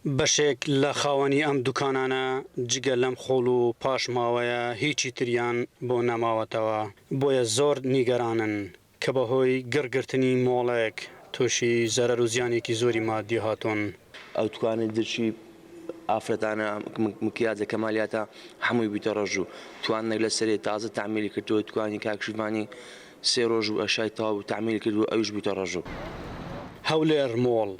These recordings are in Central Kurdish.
بەشێک لە خاوەنی ئەم دوکانانە جگە لەم خۆڵ و پاشماوەیە هیچی تریان بۆ نەماوەتەوە، بۆیە زۆر نیگەرانن کە بەهۆی گڕگرتنی مۆڵێک تووشی زەرەر و زیانێکی زۆری مادی هاتوون. ئەو توکانەی درکی ئافرەتانە مکیاجە کەمالیاتە هەمووی بوویتە ڕەش و توانێک لەسەرێ تازە تەعمیلی کردووە توکانی کاک شیڤانی سێ ڕۆژ و ئەشای تەواو بوو تەعمیلی کردووە ئەویش بوویتە ڕەش و. هەولێر مۆڵ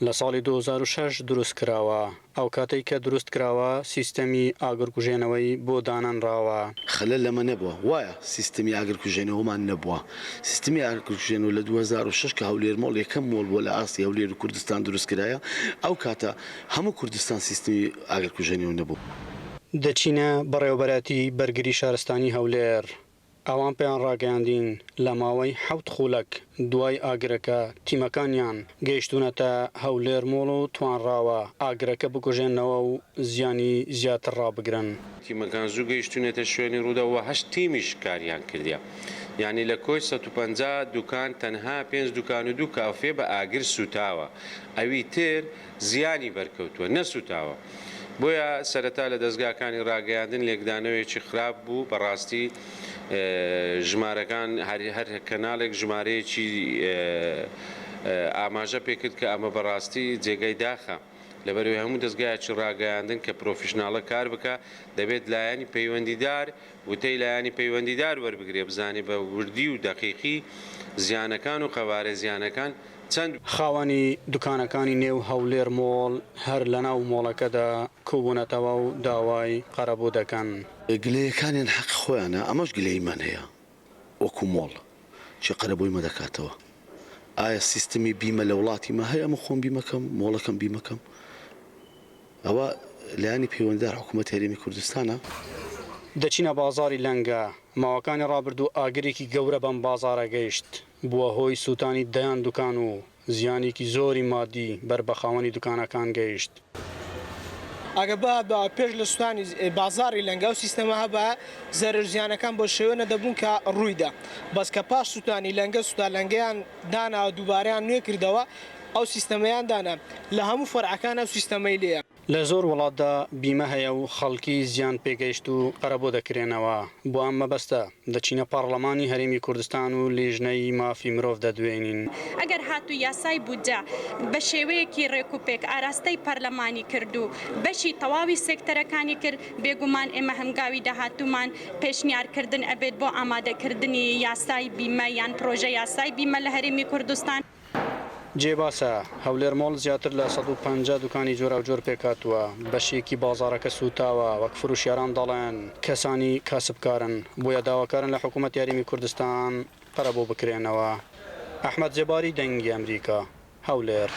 لە ساڵی 2006 دروست کراوە، ئەو کاتەی کە دروست کراوە سیستەمی ئاگرکوژێنەوەی بۆ دانەنراوە. خەلەل لەمە نەبووە، وایە سیستەمی ئاگرکوژێنەوەمان نەبووە، سیستمی ئاگرکوژێنەوە لە 2006 کە هەولێر مۆڵ یەکەم مۆڵ بووە لە ئاستی هەولێر و کوردستان دروست کرایە، ئەو کاتە هەموو کوردستان سیستمی ئاگرکوژێنەوە نەبوو. دەچینە بەڕێوەبەرایەتی بەرگری شارستانی هەولێر، ئەوان پێیان ڕاگەیاندین لە ماوەی حەوت خولەک دوای ئاگرەکە تیمەکانیان گەیشتوونەتە هەولێر مۆڵ و توانراوە ئاگرەکە بکوژێننەوە و زیانی زیاتر ڕابگرن. تیمەکان زوو گەیشتوونەتە شوێنی ڕووداو و هەشت تیمیش کاریان کردیە. یانی لە کۆی 150 دوکان تەنها پێنج دوکان و دوو کافێ بە ئاگر سووتاوە ئەوی تر زیانی بەرکەوتووە نەسووتاوە. بۆیە سەرەتا لە دەزگاکانی ڕاگەیاندن لێکدانەوەیەکی خراپ بوو، بەڕاستی ژمارەکان هەر کەناڵێک ژمارەیەکی ئاماژە پێکرد کە ئەمە بەڕاستی جێگای داخە. لەبەرئەوەی هەموو دەزگایەکی ڕاگەیاندن کە پرۆفیشناڵە کار بکا دەبێت لایەنی پەیوەندیدار وتەی لایەنی پەیوەندیدار وەربگرێ بزانێ بە وردی و دەقیقی زیانەکان و قەبارەی زیانەکان چەند خاوەنی دوکانەکانی نێو هەولێر مۆڵ هەر لەناو مۆڵەکەدا کۆبوونەتەوە و داوای قەرەبوو دەکەن. گلەیەکانیان حەقی خۆیانە ئەمەش گلەییمان هەیە وەکو مۆڵ کێ قەرەبووی مە دەکاتەوە ئایا سیستمی بیمە لە وڵاتی مە هەیە ئەمە خۆم بیمەکەم مۆڵەکەم بیمەکەم ئەوە لایەنی پەیوەندیدار حکوومەتی هەرێمی کوردستانە. دەچینە بازاڕی لەنگە، ماوەکانی ڕابردوو ئاگرێکی گەورە بەم بازاڕە گەیشت، بووە هۆی سووتانی دەیان دوکان و زیانێکی زۆری مادی بەر بە خاوەنی دوکانەکان گەیشت. ئەگەر بهاتبا پێش لە سوتانی بازاڕی لەنگە ئەو سیستەمە هەبایە زەرەر و زیانەکان بەو شێوە نەدەبوون کە ڕوویدا، بەس کە پاش سوتانی لەنگە سوتا لەنگەیان دانا دووبارەیان نوێ کردەوە ئەو سیستەمەیان دانا لە هەموو فەرعەکان ئەو سیستەمەی لێیە. لە زۆر وڵاتدا بیمە هەیە و خەڵکی زیان پێگەیشتوو قەرەبوو دەکرێنەوە، بۆ ئەم مەبەستە دەچینە پەڕڵەمانی هەرێمی کوردستان و لیژنەی مافی مرۆڤ دەدوێنین. ئەگەر هاتوو یاسای بودجە بە شێوەیەکی ڕێکوپێک ئاراستەی پەرلەمانی کرد و بەشی تەواوی سێکتەرەکانی کرد، بێگومان ئێمە هەنگاوی داهاتوومان پێشنیارکردن ئەبێت بۆ ئامادەکردنی یاسای بیمە یان پرۆژە یاسای بیمە لە هەرێمی کوردستان. جێی باسە، هەولێر مۆڵ زیاتر لە 150 دوکانی جۆراوجۆر پێکهاتووە، بەشێکی بازاڕەکە سووتاوە، وەک فرۆشیاران دەڵێن، کەسانی کاسبکارن، بۆیە داواکارن لە حکوومەتی هەرێمی کوردستان قەرەبوو بکرێنەوە. ئەحمەد زێباری، دەنگی ئەمریکا، هەولێر.